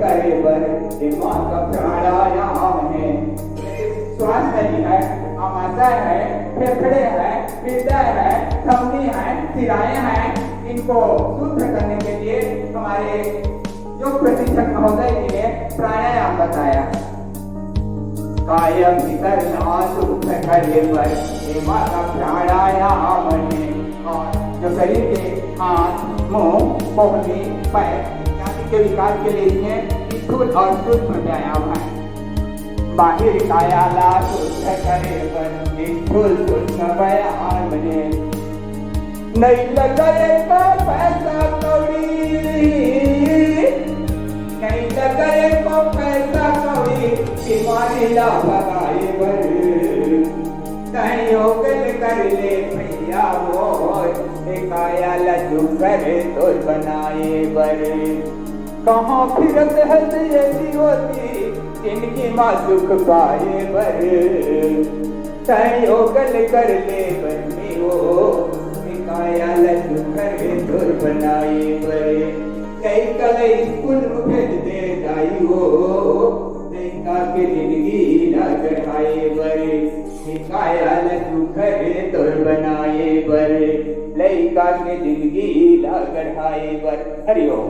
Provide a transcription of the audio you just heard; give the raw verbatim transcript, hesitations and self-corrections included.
करे बर, दिमाग का प्राणायाम है। श्वास नली है, आमाशय है, फेफड़े है, हृदय है, धमनी है, सिराएं हैं, इनको शुद्ध करने के लिए हमारे योग प्रशिक्षक महोदय जी ने प्राणायाम बताया। काय भीतर ना शुद्ध करे बर, दिमाग का प्राणायाम है। और जो शरीर के हाथ, मुंह, कोहनी, पैर इत्यादि के विकास के लिए इसमें स्थूल और सूक्ष्म व्यायाम है। बाहिर कायाला शुद्ध करे बर स्थूल सूक्ष्म व्यायाम है। नहीं लगे का पैसा कौड़ी, नहीं लगे को पैसा कौड़ी, बीमारी ला भगाए बर। तैं योग कर ले भैया मोर, ए काया ला सुघर तोर बनाए बर। कहाँ फिरत हस एती ओती, जिनगी मा सुख पाए बर। तैं योग कर ले बहिनी ओ, ए काया ला सुघर तोर बनाए बर। लइका ला स्कूल में भेज दे दाई ओ, लइका के जिनगी ला गढ़ाए बर। ए काया ला सुघर तोर बनाए बर, लइका के जिनगी ला गढ़ाए बर। हरिओम।